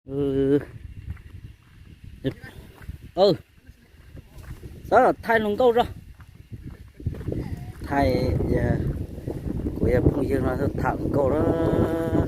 Xov thaij hluas nkauj zog, thaij, kuv yog phooj ywg no tham hluas nkauj lawm,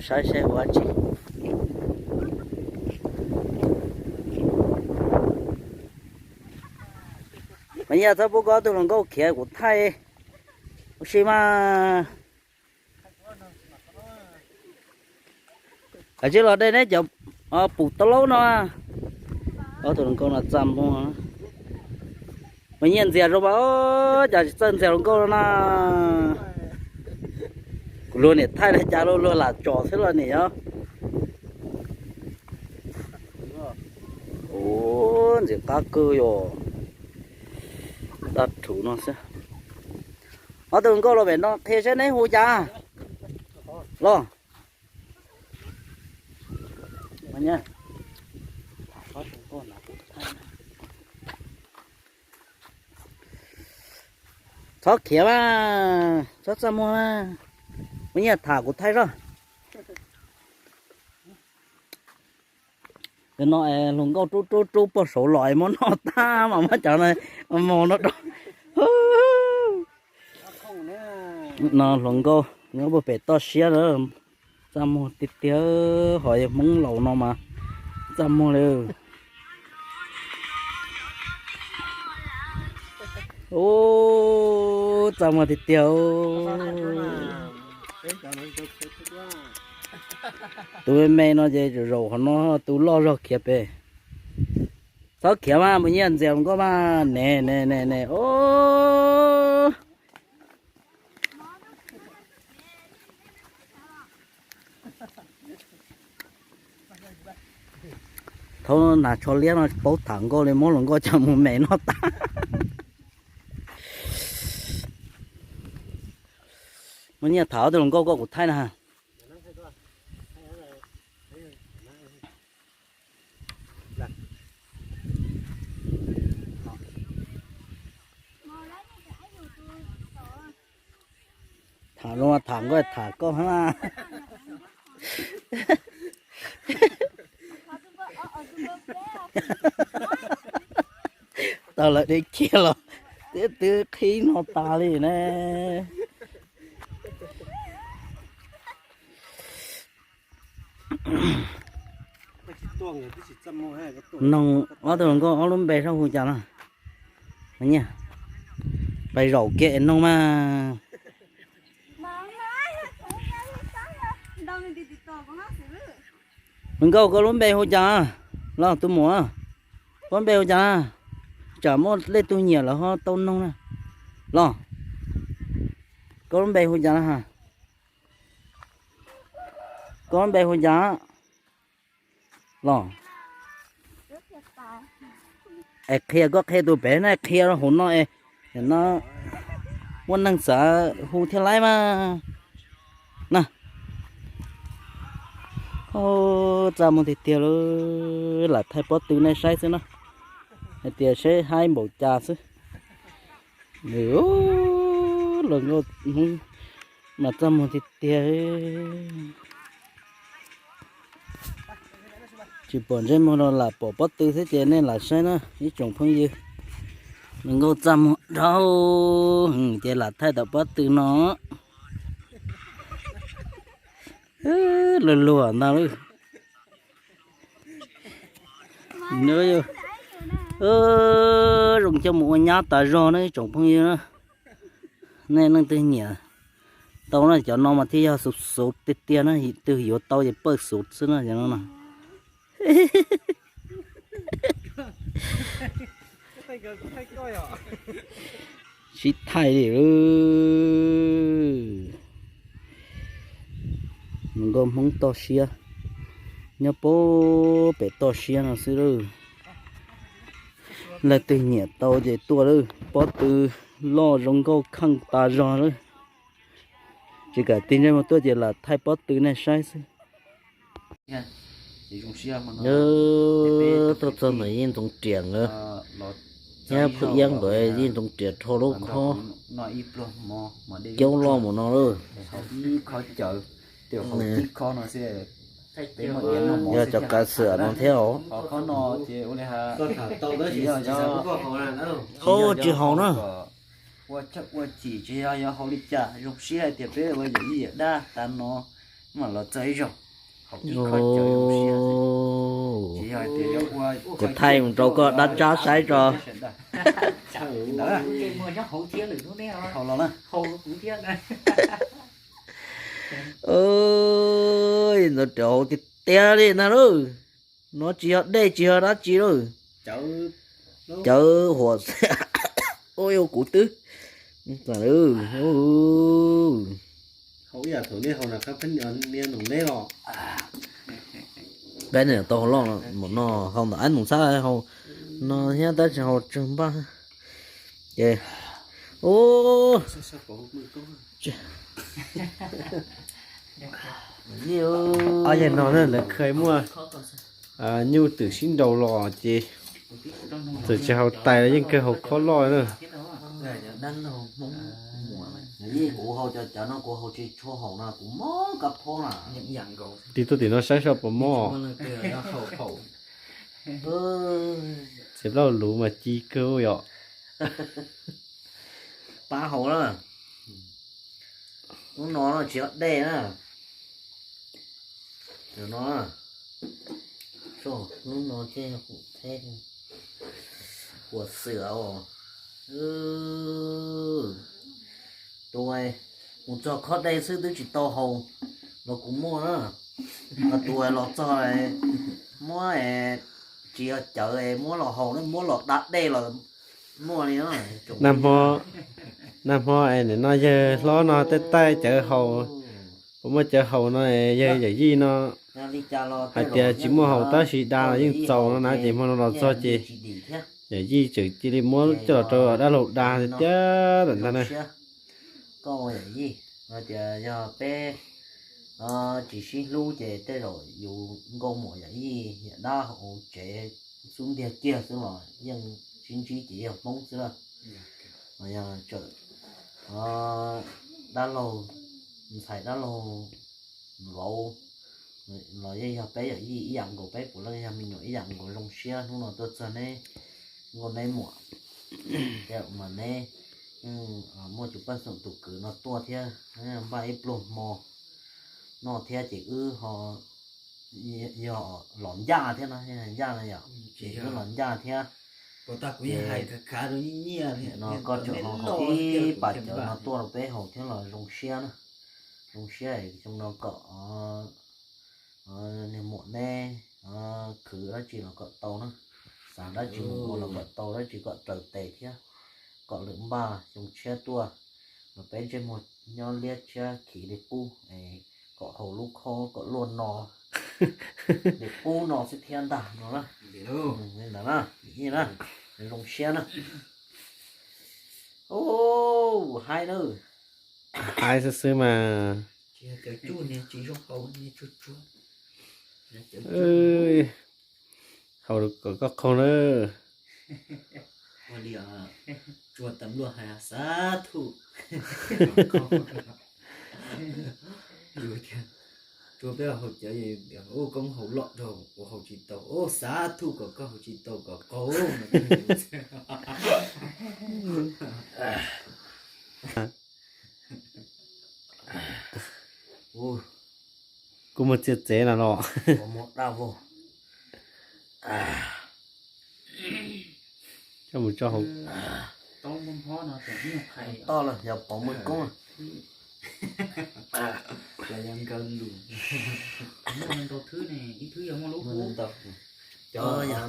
saib saib ua dab tsi. Mas yog txhob pub koj ob tug hluas nkauj khiav kuv thaij ua si mas. Kav tsij los de neb cov pum tau laub no. Ob tug hluas nkauj no txaj muag. Mas nyiaj ntxias rau mas, cas tsis txawj ntxias hluas nkauj no na. Kuv luag niam thaij li cas luag lam tsom xwb los niam yog. Ub, ntxim qab kawg yom. Dab rhuv no xwb. Ob tug hluas nkauj los pem no qhia seb neb hu cas los. Txhob khiav mas, txhob txaj muag mas, muaj nyiaj tham kuv thaij zoj. Nim no hluas nkauj rub rub rub puag saud los muab noj tag mas muab cov no mos no rau. No hluas nkauj nyob puag pem toj siab lawm, txaj muag tiag tiag, ho yog Hmoob laus no mas txaj muag li. Ub, txaj muag tiag tiag. Tus me me no ces zaum zaum qhov no, tus loj zog khiav pem. Txhob khiav mas, mus nyiaj ntxias hluas nkauj mas, ne ne ne ne, ub. Thaub nas tsho liab no paub tham nkauj li, muab hluas nkauj coj mus me noj tag. Muaj nyiaj tham ob tug hluas nkauj koj kuv thaij na. Tham zoo tham nkauj tham koj na. Tau lawv deb kiag los twb qhib no tas li ne. Noog ob tug hluas nkauj ob lub npe saib hu cas no. Pais zaum kiag es noog mas. Hluas nkauj koj lub npe hu cas los tus muam? Koj lub npe hu cas na? Tsam muaj leej twg nyiam lawv ho tau noog na. Los, koj lub npe hu cas na? Koj lub npe hu cas los? Es qhia, koj qhia tus pem na, qhia rau hauv no es no muaj neeg xav hu thiaj laib mas na. Txaj muag tiag tiag li, lam thaij pob tw nej saib xwb na, hais tias seb haib npaum cas xwb. Los nkauj Hmoob mas txaj muag tiag tiag. Tsis pom ntsej muag no, lam pom pob tw xwb ces nej lam saib na ib tsoom phooj ywg. Los nkauj txaj muag dhau ces lam thaij tau pob tw no. Luag luag ntag lauj. Zoo coj mus ua nyab tas zog na ib tsoom phooj ywg na. Nej leej twg nyiam tau na, cov no mas thiaj yog xuv xuv tiag tiag na, twg yuav tau ces pawj xuv xwb na cov no na. Sib thaij li. Nkauj Hmoob toj siab, nyob puag pem toj siab no xwb lawm. Leej twg nyiam tau ces tuaj lawm, pob tw loj zoo nkauj kheej tas zog lawm. Tsis kam tig ntsej muag tuaj ces lam thaij pob tw nej saib xwb. Tuaj txog ntawm Yeej Ntxoov Riam nkawd, nyob Phu Iab nkawd, Yeej Ntxoov Riam rho lub khob caub loj mus no lawm. Yog cov kav xwm no thiab os. Tsis haus na. Ua cawv ua cim tsis yog hauv li cas, zoo siab hais tias peb ua yawm yij yawm dab tas no mam los txog ib zaug. Kuv thaij mus rau koj dab tsab saib tso. Ntawd rau hauv tiag tiag li ntag lauj. No tsis yog dej tsis yog dab tsi lauj. Cawv huam, ua kuv twb peb niam tau hau loj no, no hau ntawm ab nus xab hau no thiab tab sis hau tsawg npaj ces Ob yam no na lawv kha muaj nyuj twm sib nraus los ces txawm tsis haus tais los yeej kawg haus khob loj na. Kuv haus cov cawv no kuv haus tsis tshua haum no kuv mob kab phob na. Tig tuaj tim no saib seb puas mob. Txiav plaub luv mas ci kawg yom. Pab haus na. Lub no no tsis yog dej na. No, lub no thiaj yog kuv theb, kuv xwm os. Tus mus txog khob dej xwb twb tsis tau haus los kuv muaj na. Tus los txog muab, tsis yog cawv muab los haus, muab los da dej los muaj li. Nag hmo, nag hmo es nim no yawg hlob no tej taij cawv haus, puas muaj cawv haus no, yawg yawm yij no hais tias tsis muaj haus tab sis da los yeej txaus no na ces hmo no los txog ces yawm yij tseem cia li muab coj los rau dab laug da tiag tiag lawm ntag na. Koj ua yawm yij, tias yog peb tsis sib hlub ces tej zaum yus nkauj muam yawm yij yawm dab hauv tsev xub ntiag kiag xwb los yeej sib ntsib ces yog Hmoob xwb lawm. Yog tsawm dab laug, ntxhais dab laug vauv los yeej yog peb yawm yij ib yam nkaus, peb puav leej yog me nyuam ib yam nkaus. Zoo siab hnub no tuaj txog neb nkauj neb muam, mas neb muaj tus paj xoom tus kwv no tuaj thiab, npaj ib pluag hmo noj thiab ces wb ho yog los ncaj thiab no, ncaj no yom, ces wb los ncaj thiab. No koj tseem ho haus ib pas cawv no tuaj rau peb haus thiab los zoo siab na. Zoo siab xyoo no kom niag muam neb khwv dab tsi los kom tau na, xav dab tsi mus ua los kom tau dab tsi, kom raws tes thiab, kom lwm npaj xyoo tshiab tuaj los peb ntsej muag nyob liab tshiab khiv li qub, kom haus lub khob kom luaj no li qub no xwb thiab ntag no na. Li ntawd na, zoo siab na. Haib na. Haib xwb xwb mas. Haus kom koj qaug na. Ua li, tsuas tam luaj hais xav thuj. Tsuas peb haus cawv, ua koob haus loj rau ua haus tsis tau, xav thuj kom koj haus tsis tau kom qaug. Kuj muaj txiaj txev na los. Coj mus tso hauv. Toj los yog pov muaj koob. Cov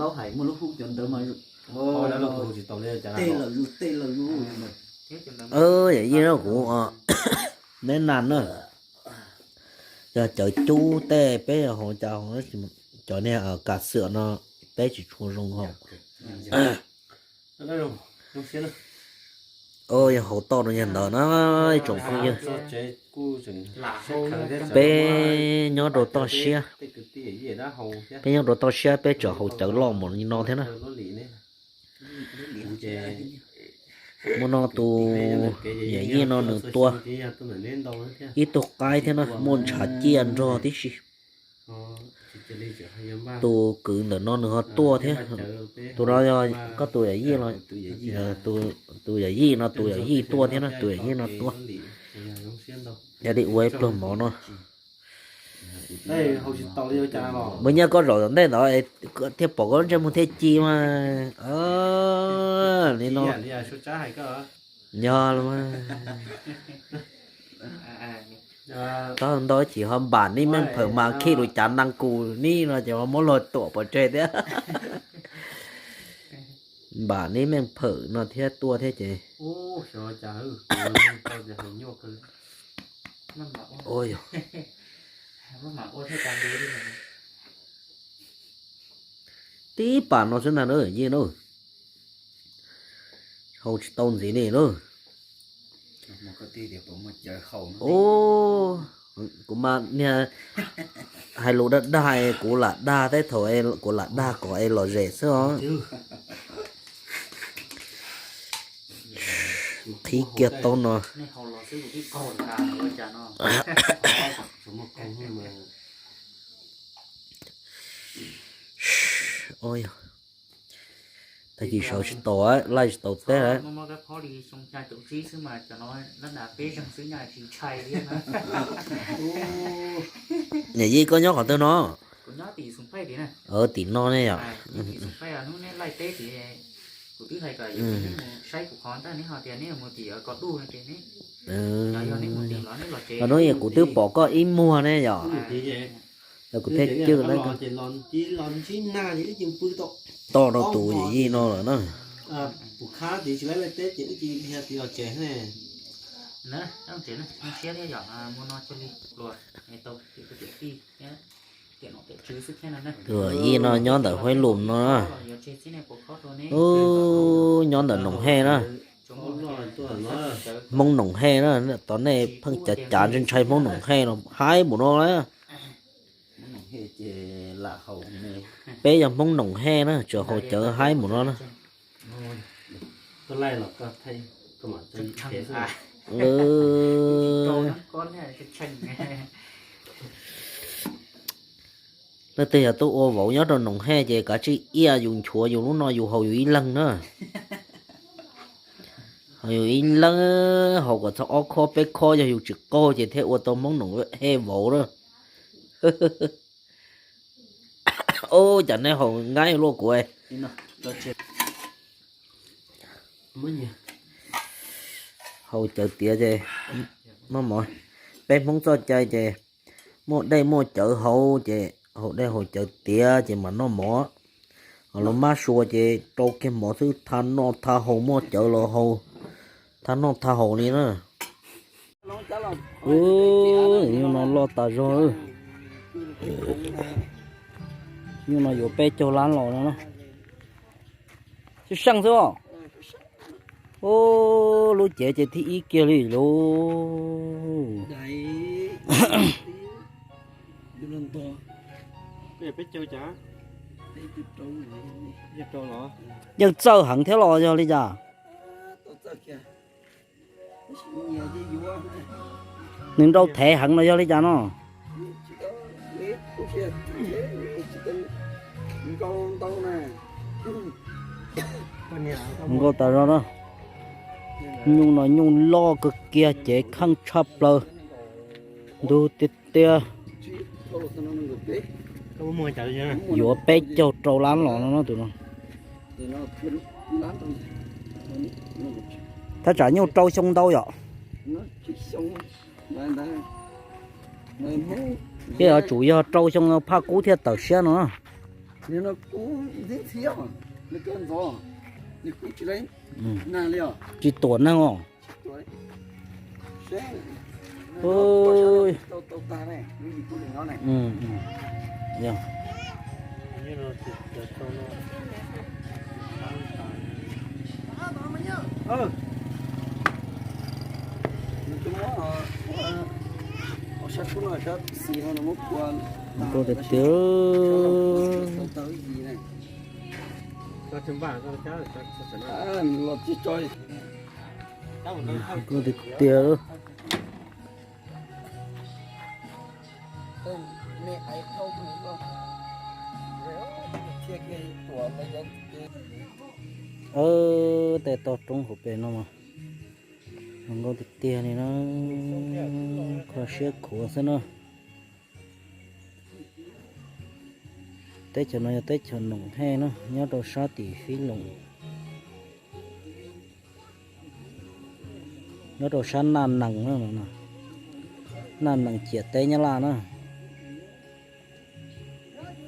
laub hais muaj lub hub cov ntawd mas tej lawm zus, tej lawm zus. Yawm yij, kuv neb nas na, yog cawv cub tej peb haus cas, cov niag kav xwm no peb tsis tshua zoo haus. Yog haus tau no yog ntawd na, ib tsoom phooj ywg. Peb nyob rau toj siab, peb nyob rau toj siab peb tseem haus cawv loj npaum li no thiab na. Muaj no tus yawm yij no nws tua ib tug qaib thiab na, muaj ntshav ciaj nrog tib si. Tus kwv ntawm no nws ho tuaj thiab. Tus no yog koj tus yawm yij no, tus yawm yij no tus yawm yij tuaj thiab na, tus yawm yij no tuaj. Yog li ua ib pluag mov no. Muaj nyiaj koj zaum tom ntej ntawd thiaj pom koj lub ntsej muag thiaj ci mas. Li no yog los mas. Tau ntau ib chim ho npam neb meej phawm mas khij lus cav nees kus neb no ces ho muab luag tuam pov tseg thiab. Npam neb meej phawm no thiab tuaj thiab ces. Tib pam no xwb ntag na, yij na. Hau tsis tau ntxiv li na. Kuv mas niag hais lus dag dag, kuv lam dag teb thaum kuv lam dag kom es lom zem xwb os. Qhib kiag tau no. Tag kis sawv tsis tau, laij tsis tau teb lawm. Niam yij koj nyob qhov twg no? Tim no ne yom. Hnub kuv twb pom koj ib muag ne yom. Kuv thiaj cwj tau rau tus yawm yij no lawm na. Tus yawm yij no nyob ntawm Huaib Lus no na. Nyob ntawm Noom Hej na. Hmoob Noom Hej na, tod nej pheej cav cav ntshai ntshai Hmoob Noom Hej no haib npaum no na. Peb yog Hmoob Noom Hej na, tsuas haus cawv haib npaum no na. Leej twg yog tuaj ua vauv nyob rau Noom Hej ces kav tsij iaj yus nchuav yus lub no yus haus yus ib leeg na. Haus yus ib leeg, haus kom txog ob khob peb khob, yog yus tsis qaug ces thiaj ua tau Hmoob Noom Hej vauv na. Ub, cas neb haus nqaij luaj kuv. Haus cawv tiav ces, peb Hmoob txoj cai ces muaj dej muaj cawv haus ces haus dej haus cawv tiav ces mam noj mov. Ho los mab sua ces rau kiag mov xwb, thaj noj thaj haus, muaj cawv los haus, thaj noj thaj haus li na. Nyuj no loj tas zog. Nyuj no yuav peb caug lab los no na. Sib seej xwb os. Ub, lub cev ces thib ib kiag li lauj. Yeej txawj heev thiab los yog li cas? Nws nrau thev heev los yog li cas no? Nkaus tas zog na. Nyuj no nyuj loj kawg kiag, cev kheej tshaj plaws, ntug tiag tiag. Yuav peb caug rau lab los no tus no. Thaj tsam nyuj rau xyoo ntau yom. Thiab yuav tsum yog rau xyoo phaj kub thiaj tawm siab no. Tsis tuam neeg os. Tiag tiag. Tiag tiag. Tej toj roob hauv pes no mas zoo nkauj tiag tiag li na, kho siab khuav xwb na. Teb chaws no yog teb chaws Noom Hej na, nyob rau sab tim Fib Loos, nyob rau sab Naj Nees, Naj Nees ciam teb Nyab Laj na.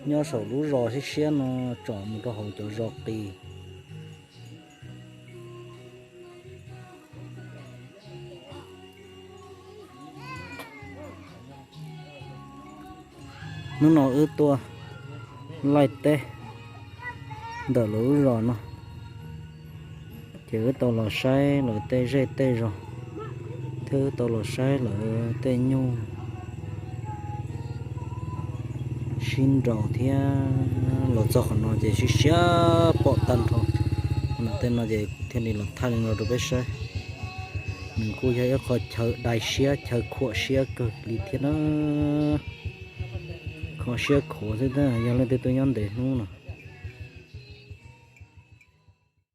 Nyob saum lub zos siab siab no tsom mus rau hauv cov zos qis. Hnub no wb tuaj laij teb ntawm lawv lub zos no, ces wb tau los saib lawv tej zej tej zos, thiab wb tau los saib lawv tej nyuj sib nraus thiab. Los txog qhov no ces siab siab pom tag nrho. Tej no ces kuv thiaj li los thaij li no rau peb saib. Nws kuj yog ib qho chaw dai siab, chaw khuam siab kawg li thiab na. Kho siab khuav xwb tab, yog leej twg tuaj nyob ntev hnub no